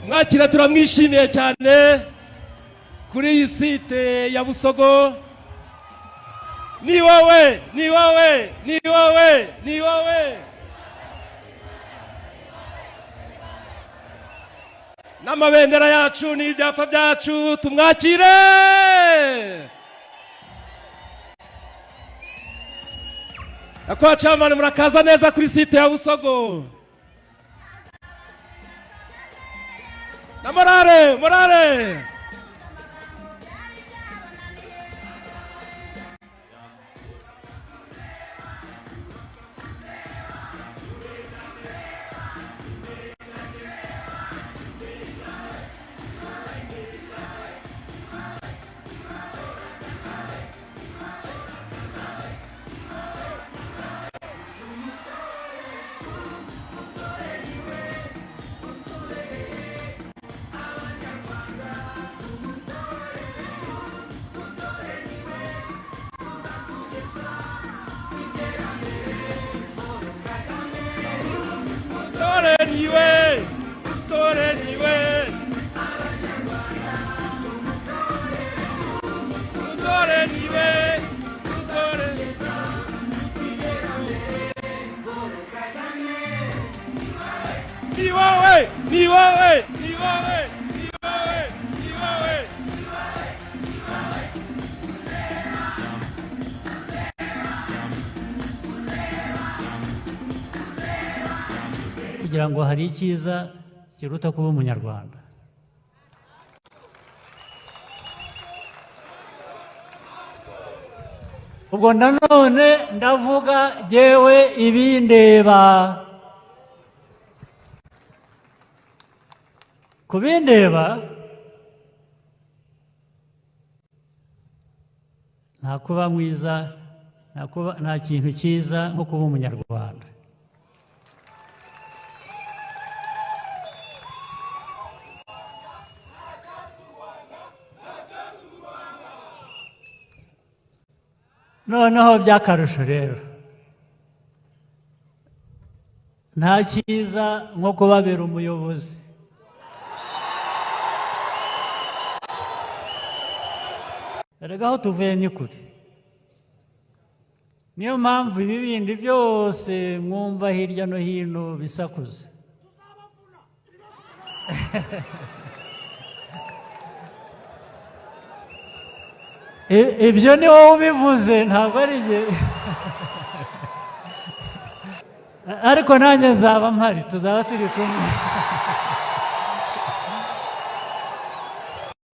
Mwakira, turamwishimiye cyane kuri iyi site ya Busogo. Ni wowe, ni wowe, ni wowe, ni wowe n'amabendera yacu n'ibyapa byacu, tumwakire. Nyakubahwa chairman, murakaza neza kuri site ya Busogo. Na morale, morale. Tore niwe, tore niwe, tore niwe, tore. Ni wowe, ni wowe, ni wowe, ni wowe, ni wowe. Kugira ngo hari icyiza kiruta kuba Umunyarwanda? Ubwo nanone ndavuga jyewe ibindeba. Ku bindeba, nta kuba mwiza, nta kuba, nta kintu cyiza nko kuba Umunyarwanda. Noneho by'akarusho rero, nta cyiza nko kubabera umuyobozi. Erega aho tuvuye ni kure. Niyo mpamvu ibi bindi byose mwumva hirya no hino bisakuza. Ibyo ni wowe ubivuze, ntabwo ari njye, ariko nanjye nzaba mpari, tuzaba turi kumwe.